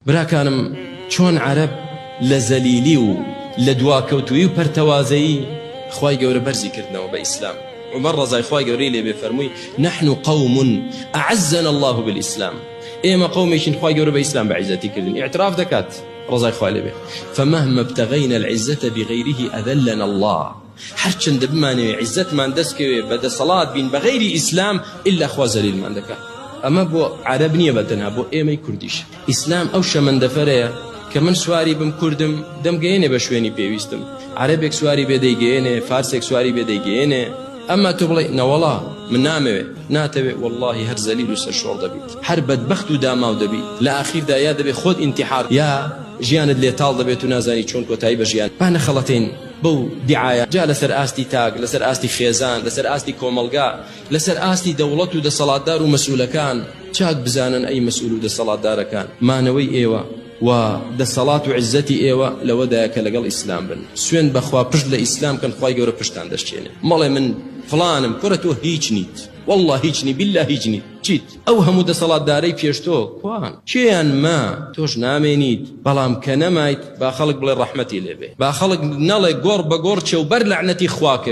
براکانم چۆن عەرەب لە زەلیلی و لە دواکەوتوویی و پەرتەوازەیی خوای گەورە بەرزی کردنەوە بە ئیسلام عومەر ڕەزای خوای گەورەی لێ بێ فەرمووی نحن قوم اعزنا اللە بالاسلام ئێمە قەومێکین خوای گەورە بە ئیسلام بە عیزەتی کردین ئیعتراف دەکات ڕەزای خوای لێ بێ فمهما ابتغینا العزة بغیره اذلنا اللە هەرچەندە بمانەوێ عیزەتمان دەستکەوێ بە دەسەڵات بین بە غەیری ئیسلام ئیلا خوا زەلیلمان دەکا ئەمە بۆ عەرەب نییە بە تەنها بۆ ئێمەی کوردیش ئیسلام ئەو شەمەندەفەرەیە کە من سواری بم کوردم دەمگەیەنێ بە شوێنی پێویستم عەرەبێک سواری بێ دەیگەیەنێ فارسێک سواری بێ دەیگەیەنێ ئەمما تۆ بڵێ نەوەڵا من نامەوێ ناتەوێ واللهی هەر زەلیل و سەرشۆڕ دەبیت هەر بەدبەخت و داماو دەبی لە ئاخیردا یا دەبێ خۆت ئینتیحار یا ژیانت لێ تاڵ دەبێت و نازانی چۆن کۆتایی بە ژیان با نەخەڵەتێین بەو دیعایە جا لەسەر ئاستی تاک لەسەر ئاستی خێزان لەسەر ئاستی کۆمەڵگا لەسەر ئاستی دەوڵەت و دەسەڵاتدار و مەسئولەکان چاک بزانن ئەی مەسئول و دەسەڵاتدارەکان مانەوەی ئێوە و دەسەڵات و عیزەتی ئێوە لەوەدایە کە لەگەڵ ئیسلام بن سوێند بەخوا پشت لە ئیسلام کەن خوای گەورە پشتان دەشکێنێ مەڵێ من فڵانم کورە تۆ هیچ نیت واللە هیچ نی باللە هیچ نیت چیت ئەو هەموو دەسەڵاتدارەی پێش تۆ کوان کێیان ما تۆش نامێنیت بەڵام کە نەمایت با خەڵک بڵێ ڕەحمەتی لێبێ با خەڵک نەڵێ گۆڕ بە گۆڕ چێ و بەر لەعنەتی خوا کەوێ.